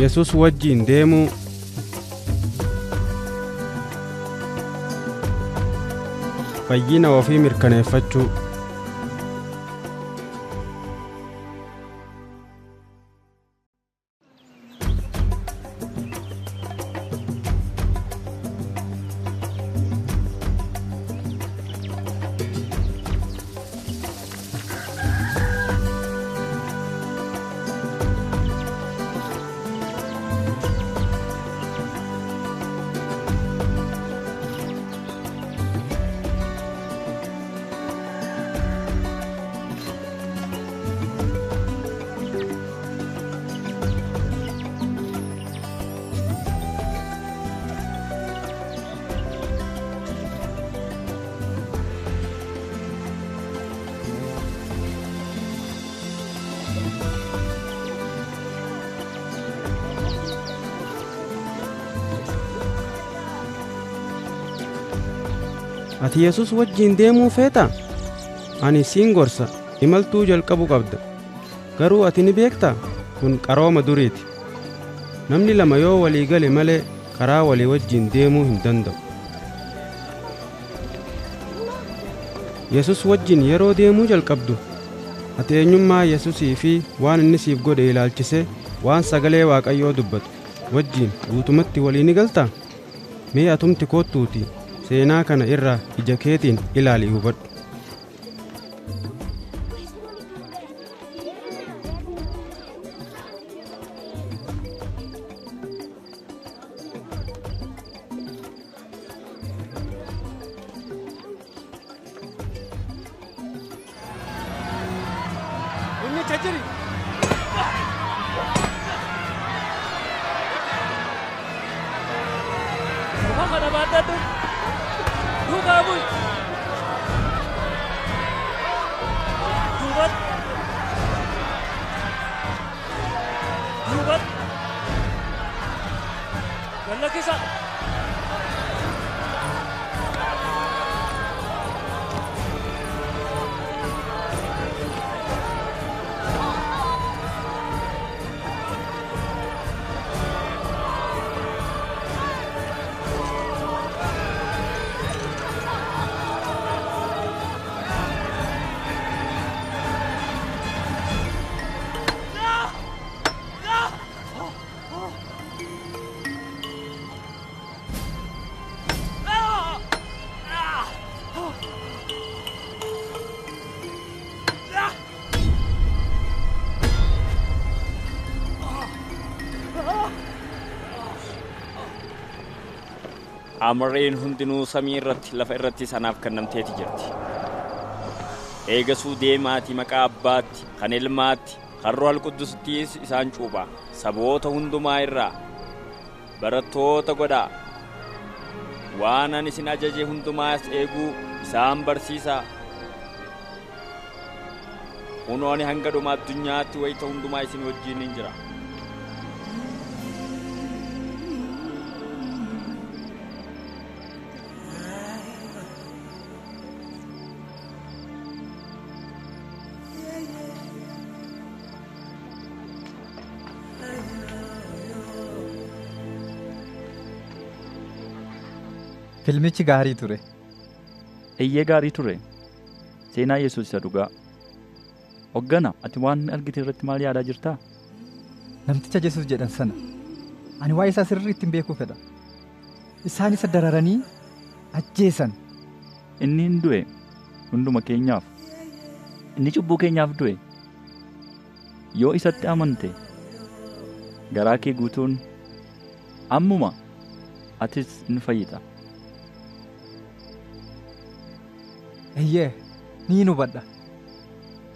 Yesus wajjin deemuu. Fayyina ofii mirkaneeffachuu. Ati Yesus wajjin deemuu feetaa? Ani siin gorsa, imaltuu jalqabuu qabda. Garuu ati ni beektaa? Kun qarooma duriiti. Namni lama yoo walii gale malee karaa walii wajjin deemuu hin danda'u. Yesus wajjin yeroo deemuu jalqabdu, ati eenyummaa Yesusii fi waan inni siif godhe ilaalchisee waan sagalee Waaqayyoo dubbatu wajjin guutumatti walii ni galtaa? Mee atumti kottuutii seenaa kana irraa ija keetiin ilaali hubadhu. Inni tajiri. Muka kana baadhadhu. Duukaa bu'i. Duubatti. Duubatti. Gad lakkisa. Amarreen hundinuu samii irratti lafa irratti sanaaf kennamteeti jirti. Eegasuu deemaatii maqaa Abbaatti, kan Ilmaatti, kan Ruuhal Quddusittis isaan cuuphaa. Saboota hundumaa irraa barattoota godhaa. Waan ani isin ajaje hundumaas eeguu isaan barsiisaa. Kunoo ani hanga dhuma addunyaatti wayita hundumaa isin wajjin hin jira. Filmichi gaarii ture. Eeyyee gaarii ture. Seenaa Yesuus isa dhugaa. Hoggana, ati waan argite irratti maal yaadaa jirtaa? Namticha Yesuus jedhan sana. Ani waa'ee isaa sirriitti hin beekuu fedha. Isaan isa dararanii ajjeesan. Inni hin du'e hunduma keenyaaf. Inni cubbuu keenyaaf du'e. Yoo isatti amante garaa kee guutuun ammuma atis in fayyita. Eeyyee, niin hubadha.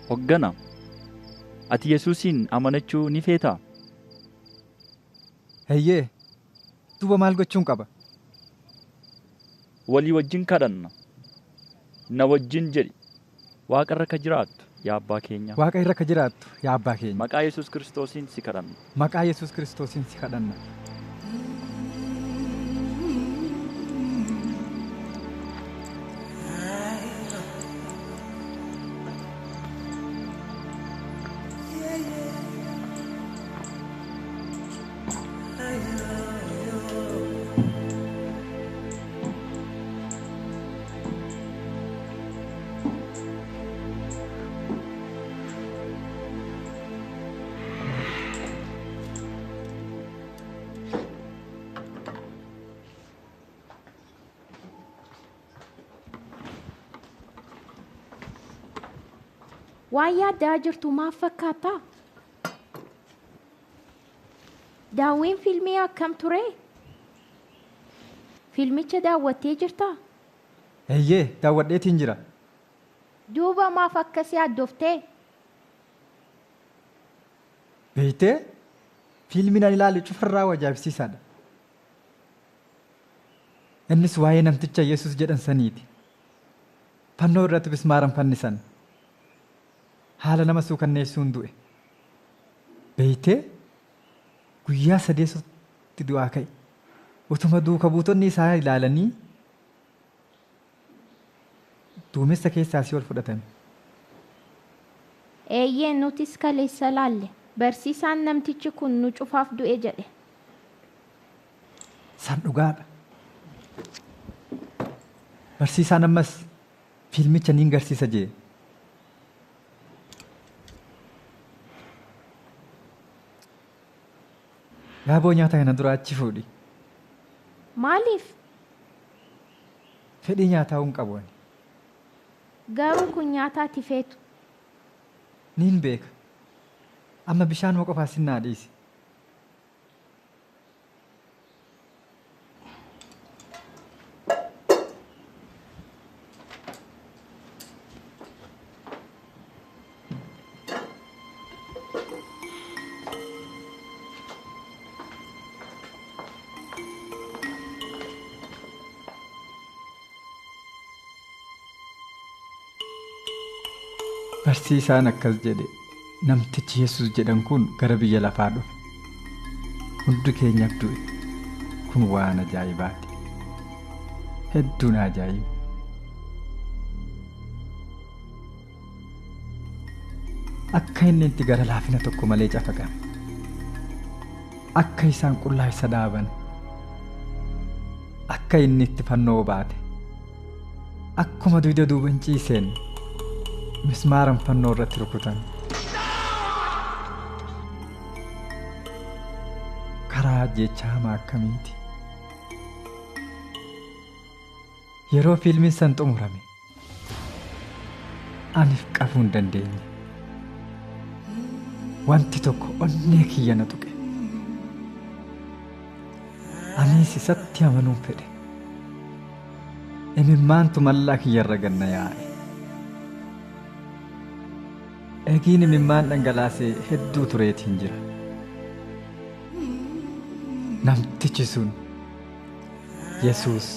Hoggana, ati Yesuusin amanachuu ni feetaa? Eeyyee, duuba maal gochuun qaba? Walii wajjin kadhanna. Na wajjin jedhi. Waaqa irra ka jiraattu yaa Abbaa keenya. Waaqa irra ka jiraattu yaa Abbaa keenya. Maqaa Yesuus Kiristoosiin si kadhanna. Maqaa Yesuus Kiristoosiin si kadhanna. Waan yaaddaa jirtu maaf fakkaata? Daawwiin fiilmii akkam ture? Fiilmicha daawwattee jirtaa? Eeyyee, daawwadheetiin jira. Duuba maaf akkas yaaddoftee? Beektee? Fiilmiin ani ilaale cufarraa ajaa'ibsiisaadha. Innis waa'ee namticha Yesuus jedhan saniiti. Fannoo irratti bismaaran fannisan. Haala nama suukanneessuun du'e. Beektee? Guyyaa sadeessatti du'aa ka'e. Utuma duuka buutonni isaa ilaalanii duumessa keessaa si ol fudhatame. Eeyyee nutis kaleessa laalle. Barsiisaan namtichi kun nu cufaaf du'e jedhe. San dhugaadha. Barsiisaan ammas fiilmicha niin garsiisa jee. Yaaboo nyaata kana dura achi fuudhi. Maaliif? Fedhii nyaataa hin qabu ani. Garuu kun nyaata ati feetu. Niin beeka. Amma bishaanuma qofaa sinnaa dhiisi. Barsiisaan akkas jedhe namtichi Yesuus jedhan kun gara biyya lafaa dhufe. Hundi keenyaaf du'e. Kun waan ajaa'ibaati. Hedduu na ajaa'iba. Akka inni itti gara laafina tokko malee cafaqame. Akka isaan qullaa isa dhaaban. Akka inni itti fannoo baate. Akkuma dugda duuban ciiseen mismaaran fannoo irratti rukutan. Karaa ajjeechaa hamaa akkamiiti? Yeroo fiilmiin san xumurame aniif qabuu hin dandeenye. Wanti tokko onnee kiyya na tuqe. Anis isatti amanuun fedhe. Imimmaantu mallaa kiyyarra ganna yaa'e. Eegiin imimmaan dhangalaasee hedduu tureetiin jira. Namtichi sun Yesuus.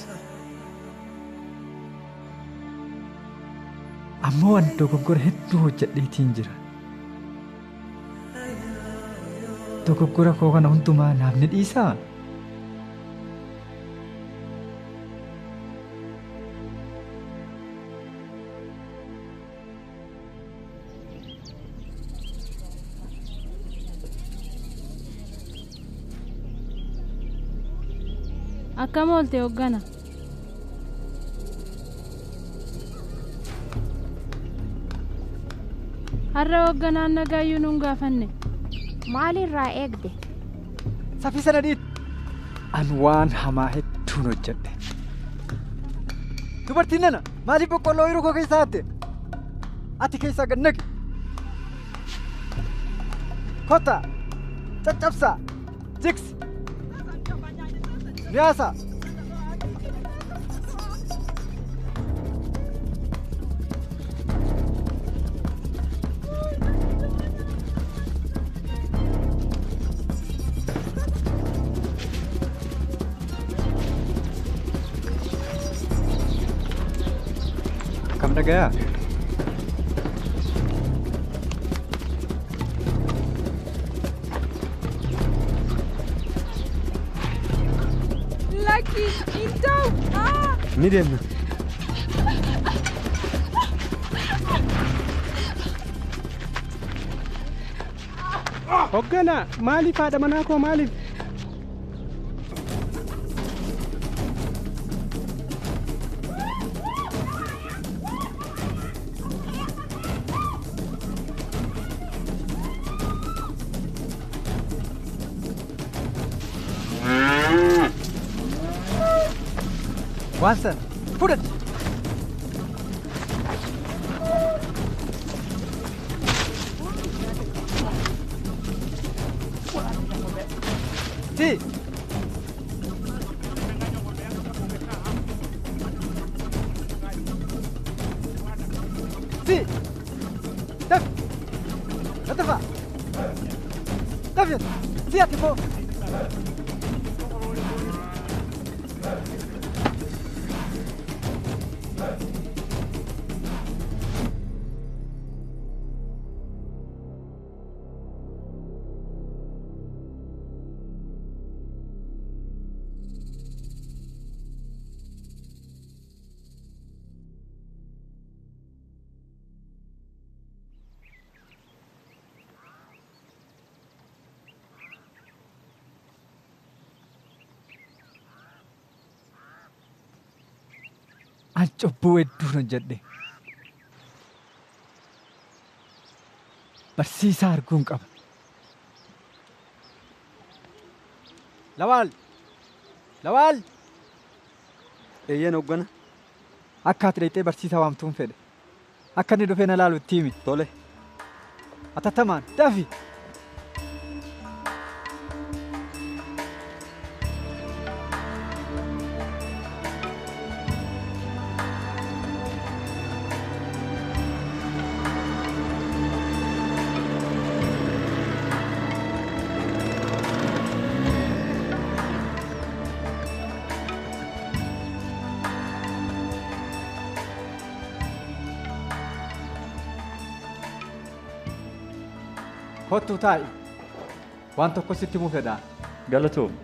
Ammoo ani dogoggora hedduu hojjedheetiin jira. Dogoggora koo kana hundumaa naaf ni dhiisaa? Akkam oolte hoggana? Har'a hogganaan nagaayyuu nuun gaafanne. Maalirraa eegde? Saffisa na dhiit. An waan hamaa hedduun hojjedhe. Dubartiin nana maaliif boqqolloo ooyiruu koo keessaa hatte? Ati keessaa gad naqi. Kottaa, caccabsaa, jigsi. Nyaasa. Akkam dhagayaa? Lakki hin ta'u! Ni deemna. Hoogganaa maaliif haadha manaa koo maaliif? Waan sana fudhadhu. Si! Si! Dafi! Dafa! Dafi! Si ati immoo! An cubbuu hedduun hojjedhe. Barsiisaa arguun qaba. Lawaal! Lawaal! Eeyyeen hoggana. Akka ati dhaqxee barsiisaa waamtuun fedhe. Akka inni dhufee na laalu itti himi. Tole. Atattamaan dafi! Kottuu taa'i. Waan tokko sitti himuu fedha. Galatoom.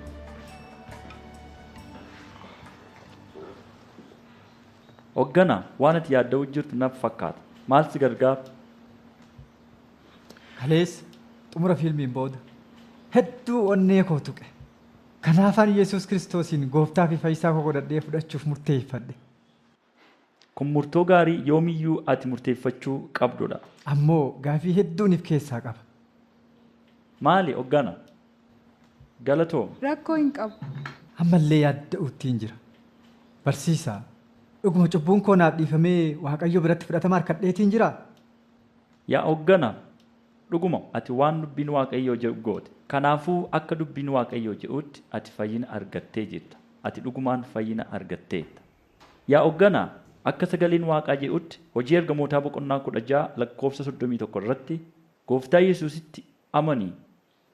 Hoggana waan ati yaadda'u jirtu naaf fakkaata. Maal si gargaara? Kaleessa xumura fiilmiin booda hedduu onnee koo tuqe. Kanaafaan Yesuus Kiristoosiin gooftaa fi fayyisaa koo godhadhee fudhachuuf murteeffadhe. Kun murtoo gaarii yoomiyyuu ati murteeffachuu qabdudha. Ammoo gaafii hedduun if keessaa qaba. Maali hoggana? Galatoom. Rakkoo hin qabu. Ammallee yaadda'uuttiin jira. Barsiisaa, dhuguma cubbuun koo naaf dhiifamee Waaqayyo biratti fudhatama harkadheetiin jiraa? Yaa hoggana, dhuguma ati waan dubbiin Waaqayyoo jedhu goote. Kanaafuu akka dubbiin Waaqayyoo jedhutti ati fayyina argattee jirta. Ati dhugumaan fayyina argatteetta. Yaa hoggana, akka sagaleen Waaqaa jedhutti hojii ergamootaa boqonnaa 16 lakkoofsa 31 irratti gooftaa Yesuusitti amani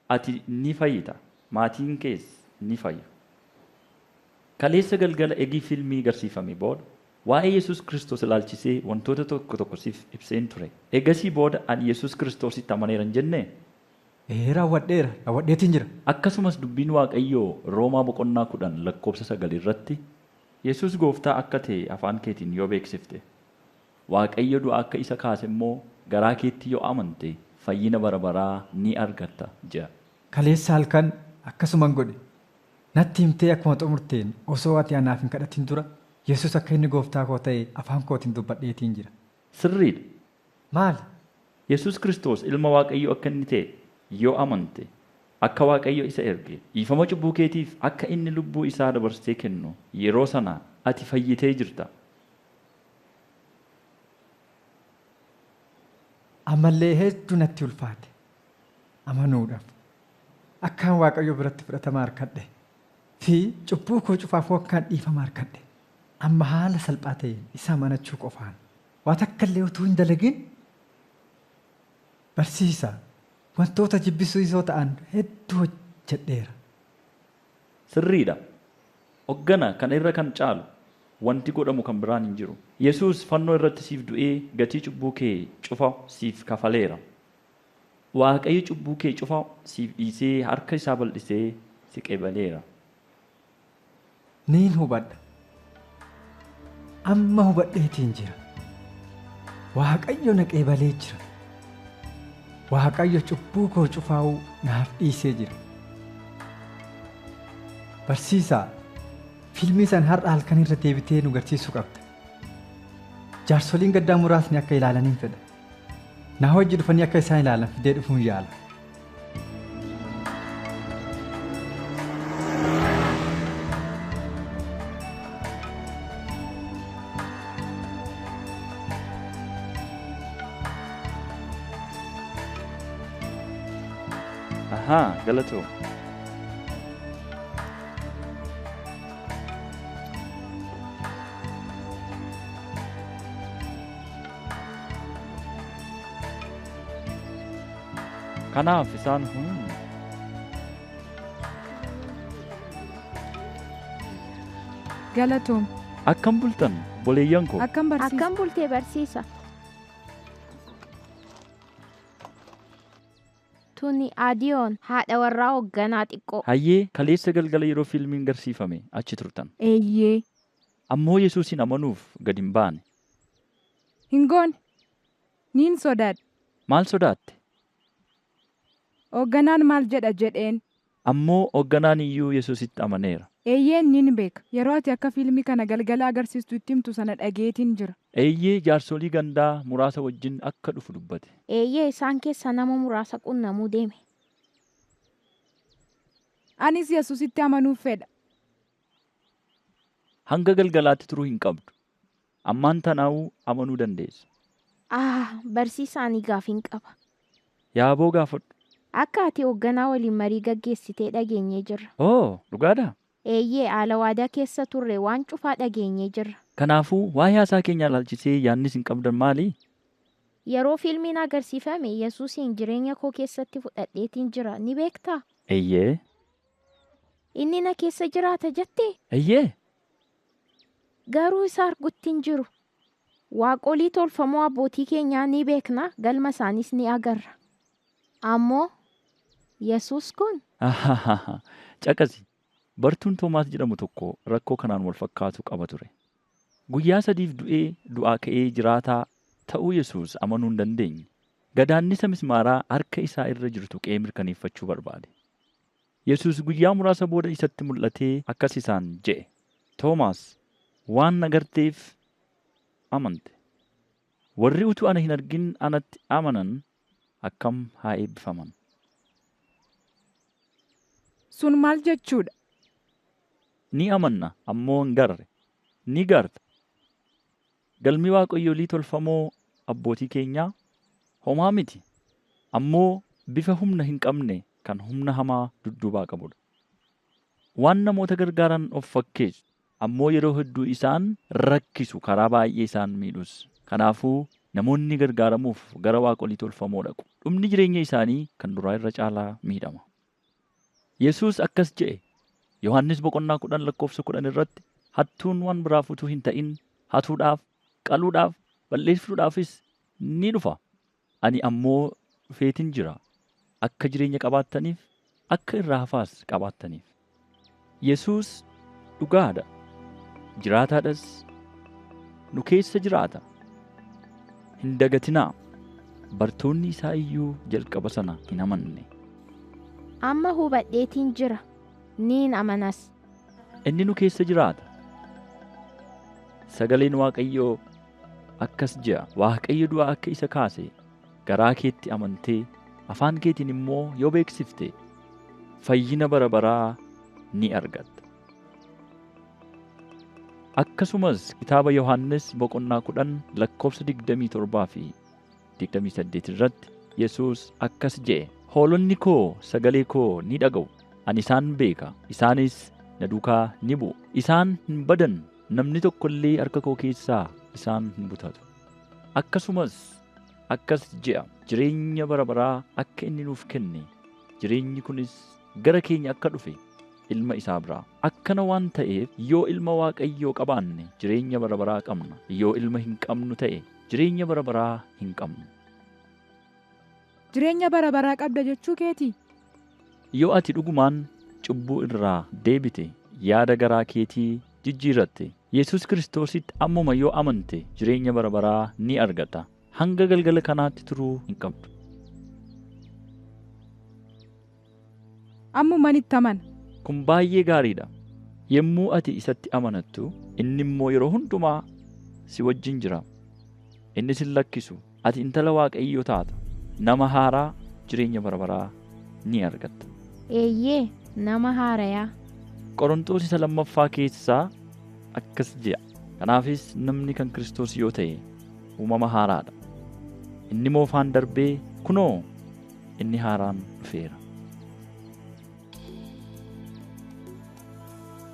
ati ni fayyita, maatiin kees ni fayyu. Kaleessa galgala egii fiilmii garsiifame booda waa'ee Yesuus Kiristoos ilaalchisee wantoota tokko tokko siif ibseen ture. Egasii booda ani Yesuus Kiristoositti amaneera hin jennee? Ee raawwadheera, raawwadheetiin jira. Akkasumas dubbiin Waaqayyoo Roomaa boqonnaa 10 lakkoofsa 9 irratti Yesuus gooftaa akka ta'e afaan keetiin yoo beeksifte, Waaqayyo du'a akka isa kaase immoo garaa keetti yoo amante fayyina bara baraa ni argatta jedha. Kaleessa halkan akkasuman godhe. Natti himtee akkuma xumurteen osoo ati anaaf hin kadhatin dura Yesuus akka inni gooftaa koo ta'e afaan kootiin dubbadheetiin jira. Sirriidha. Maali? Yesuus Kiristoos ilma Waaqayyoo akka inni ta'e yoo amante, akka Waaqayyo isa erge, dhiifama cubbuu keetiif akka inni lubbuu isaa dabarsee kennu yeroo sana ati fayyitee jirta. Ammallee hedduu natti ulfaate amanuudhaaf akkaan Waaqayyo biratti fudhatama harkadhe fi cubbuu koo cufaafuu akkaan dhiifama harkadhe amma haala salphaa ta'een isa amanachuu qofaan waa takka illee utuu hin dalagin barsiisa wantoota jibbisiisoo ta'an hedduu hojjedheera. Sirriidha. Hoggana kana irra kan caalu wanti godhamu kan biraan hin jiru. Yesuus fannoo irratti siif du'ee gatii cubbuu kee cufa siif kafaleera. Waaqayyo cubbuu kee cufa siif dhiisee harka isaa bal'isee si qeebaleera. Niin hubadha. Amma hubadheetiin jira. Waaqayyo na qeebalee jira. Waaqayyo cubbuu koo cufaa'uu naaf dhiisee jira. Barsiisaa, fiilmii san har'a halkan irra deebitee nu garsiisuu qabda. Jaarsoliin gaddaa muraasni akka ilaalaniin fedha. Na hojii dhufanii akka isaan ilaalan fidee dhufuun yaala. Ahaa, galatoo. Kanaaf isaan hundi Galatoom. Akkam bultan obboleeyyan koo? Akkam barsiisa? Akkam bultee barsiisa? Tuni Adiyoon haadha warraa hoogganaa xiqqoo. Hayyee, kaleessa galgala yeroo fiilmiin garsiifame achi turtan. Eeyyee. Ammoo Yesuusin amanuuf gad hin baane. Hin goone. Niin sodaadhe. Maal sodaatte? Hoogganaan maal jedha jedheen. Ammoo hoogganaan iyyuu Yesuusitti amaneera. Eeyyeen niin beeka. Yeroo ati akka fiilmii kana galgala agarsiistu itti himtu sana dhageetiin jira. Eeyyee, jaarsolii gandaa muraasa wajjin akka dhufu dubbate. Eeyyee, isaan keessa nama muraasa qunnamuu deeme. Anis Yesuusitti amanuuf fedha. Hanga galgalaatti turuu hin qabdu. Ammaan tanaa'uu amanuu dandeessa. Ah, barsiisaa ani gaafiin qaba. Yaaboo gaafadhu. Akka ati hoogganaa waliin marii gaggeessitee dhageenyee jirra. Oo, dhugaadhaa? Eeyyee, haala waadaa keessa turre waan cufaa dhageenyee jirra. Kanaafuu waa'ee haasaa keenyaa ilaalchisee yaadni isin qabdan maali? Yeroo fiilmiin agarsiifame Yesuusiin jireenya koo keessatti fudhadheetiin jira ni beektaa? Eeyyee. Inni na keessa jiraata jettee? Eeyyee. Garuu isa argutti hin jiru. Waaqolii tolfamoo abbootii keenyaa ni beekna, galma isaaniis ni agarra. Ammoo Yesuus kun Caqasi. Bartuun Toomaas jedhamu tokko rakkoo kanaan wal fakkaatu qaba ture. Guyyaa sadiif du'ee du'aa ka'ee jiraataa ta'uu Yesuus amanuu hin dandeenye. Gadaannisa mismaaraa harka isaa irra jiru tuqee mirkaneeffachuu barbaade. Yesuus guyyaa muraasa booda isatti mul'atee akkas isaan je'e. Toomaas, waan na agarteef amante. Warri utuu ana hin argin anatti amanan akkam haa eebbifaman. Sun maal jechuudha? Ni amanna ammoo hin garre. Ni garta. Galmi waaqayyolii tolfamoo abbootii keenyaa homaa miti. Ammoo bifa humna hin qabne kan humna hamaa dudduubaa qabudha. Waan namoota gargaaran of fakkeessu. Ammoo yeroo hedduu isaan rakkisu, karaa baay'ee isaan miidhus. Kanaafuu namoonni gargaaramuuf gara waaqolii tolfamoo dhaqu. Dhumni jireenya isaanii kan duraa irra caalaa miidhama. Yesuus akkas jedhe. Yohannis boqonnaa 10 lakkoofsa 10 irratti hattuun waan biraaf utuu hin ta'in hatuudhaaf, qaluudhaaf, balleessuudhaafis ni dhufa. Ani ammoo dhufeetin jira. Akka jireenya qabaattaniif, akka irraa hafaas qabaattaniif. Yesuus dhugaadha. Jiraataadhas. Nu keessa jiraata. Hin dagatinaa. Bartoonni isaa iyyuu jalqaba sana hin amanne. Amma hubadheetiin jira. Niin amanas. Inni nu keessa jiraata. Sagaleen Waaqayyoo akkas jedha. Waaqayyo du'aa akka isa kaase garaa keetti amantee afaan keetiin immoo yoo beeksifte fayyina bara baraa ni argatta. Akkasumas kitaaba Yohannis boqonnaa 10 lakkoofsa 27 fi 28 irratti Yesuus akkas jedhe. Hoolonni koo sagalee koo ni dhaga'u. Ani isaan beeka, isaanis na duukaa ni bu'u. Isaan hin badan, namni tokko illee harka koo keessaa isaan hin butatu. Akkasumas akkas je'a, jireenya bara baraa akka inni nuuf kenne, jireenyi kunis gara keenya akka dhufe ilma isaa biraa. Akkana waan ta'eef yoo ilma Waaqayyoo qabaanne jireenya bara baraa qabna. Yoo ilma hin qabnu ta'e jireenya bara baraa hin qabnu. Jireenya bara baraa qabda jechuu keetii? Yoo ati dhugumaan cubbuu irraa deebite, yaada garaa keetii jijjiirratte, Yesuus Kiristoositti ammuma yoo amante jireenya bara baraa ni argata. Hanga galgala kanaatti turuu hin qabdu. Ammuman itti amana. Kun baay'ee gaariidha. Yommuu ati isatti amanattu, inni immoo yeroo hundumaa si wajjin jira. Inni sin lakkisu. Ati intala Waaqayyoo taata. Nama haaraa jireenya bara baraa ni argatta. Eeyyee, nama haarayaa. Qorontoos isa lammaffaa keessaa akkas jedha. Kanaafis namni kan Kiristoos yoo ta'e uumama haaraadha. Inni moofaan darbee kunoo inni haaraan dhufeera.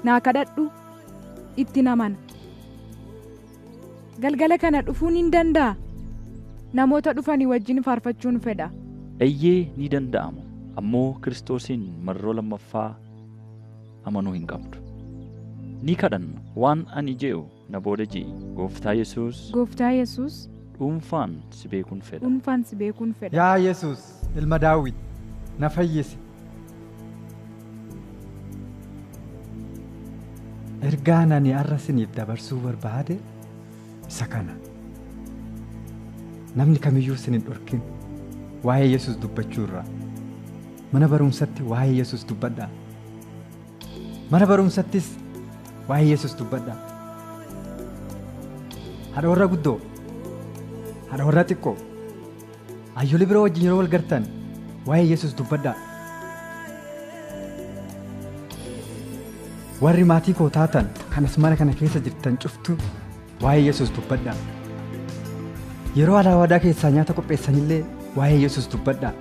Naa kadhadhu ittiin amana. Galgala kana dhufuun hin danda'a. Namoota dhufanii wajjin faarfachuun fedha. Eeyyee ni danda'ama. Ammoo Kiristoosiin marroo lammaffaa amanuu hin qabdu. Ni kadhanna waan ani je'u na booda je'i. Gooftaa Yesuus Gooftaa Yesuus dhuunfaan si beekuun fedha. Dhuunfaan si beekuun fedha. Yaa Yesuus ilma Daawit na fayyisi. Ergaan ani har'a isiniif dabarsuu barbaade isa kana. Namni kamiyyuu isin hin dhorkin waa'ee Yesuus dubbachuu irraa. Mana barumsatti waa'ee Yesuus dubbadhaa. Mana barumsattis waa'ee Yesuus dubbadhaa. Haadha warra guddoo, haadha warra xiqqoo, hayyoolee biroo wajjin yeroo wal gartan waa'ee Yesuus dubbadhaa. Warri maatii koo taatan kanas mana kana keessa jirtan cuftu waa'ee Yesuus dubbadhaa. Yeroo alaawadaa keessaa nyaata qopheessanillee waa'ee Yesuus dubbadhaa.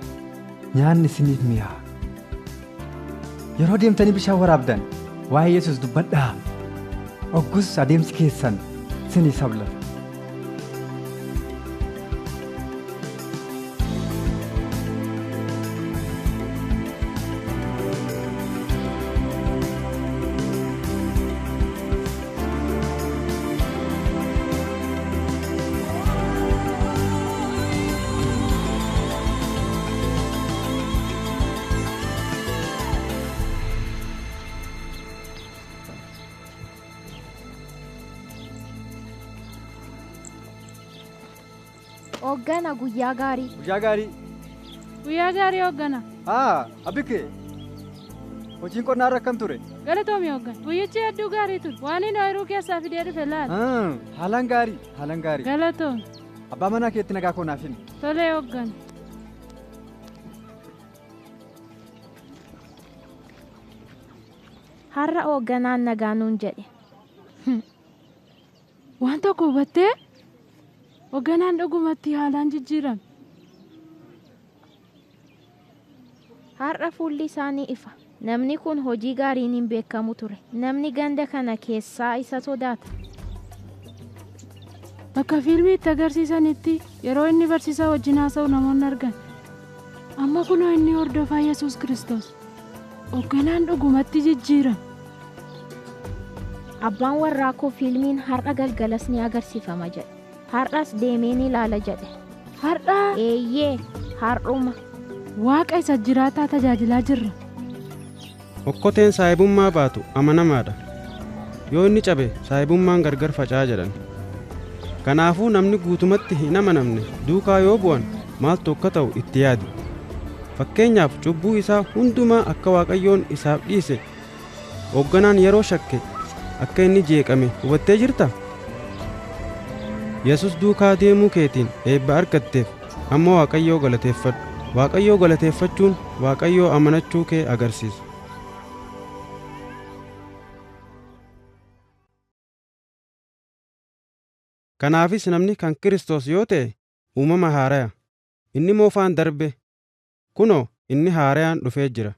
Nyaanni isiniif mi'aa. Yeroo deemtanii bishaan waraabdan waa'ee Yesuus dubbadhaa. Oggus adeemsi keessan isinii sablata. Hooggana guyyaa gaarii. Guyyaa gaarii. Guyyaa gaarii hooggana. Haa, Abike. Hojiin qonnaa irra akkam ture? Galatoomi hooggana. Guyyichi hedduu gaarii ture. Waan inni ooyiruu keessaa fidee dhufe laala. Haalaan gaarii, haalaan gaarii. Galatoomi. Abbaa manaa keetti nagaa koo naaf himi. Tolee hooggana. Har'a hoogganaan nagaa nuun jedhe. Waan tokko hubattee? Hoogganaan dhugumatti haalaan jijjiirame. Har'a fuulli isaanii ifa. Namni kun hojii gaariin hin beekamu ture. Namni ganda kana keessaa isa sodaata. Bakka fiilmii itti agarsiisanitti yeroo inni barsiisaa wajjin haasa'u namoonni argan. Amma kunoo inni hordofaa Yesuus Kiristoos. Hoogganaan dhugumatti jijjiirame. Abbaan warraa koo fiilmiin har'a galgalas ni agarsiifama jedhe. Har'as deemee ni ilaala jedhe. Har'aa? Eeyyee, har'uma. Waaqa isa jiraataa tajaajilaa jirra. Okkoteen saayibummaa baatu amanamaadha. Yoo inni cabe saayibummaan gargar faca'aa jedhan. Kanaafuu namni guutumatti hin amanamne duukaa yoo bu'an maaltu akka ta'u itti yaadi. Fakkeenyaaf cubbuu isaa hundumaa akka Waaqayyoon isaaf dhiise hoogganaan yeroo shakke akka inni jeeqame hubattee jirta? Yesus duukaa deemuu keetiin eebba argatteef amma Waaqayyoo galateeffadhu. Waaqayyoo galateeffachuun Waaqayyoo amanachuu kee agarsiisa. Kanaafis namni kan Kiristoos yoo ta'e uumama haaraya. Inni moofaan darbe. Kunoo inni haarayaan dhufee jira.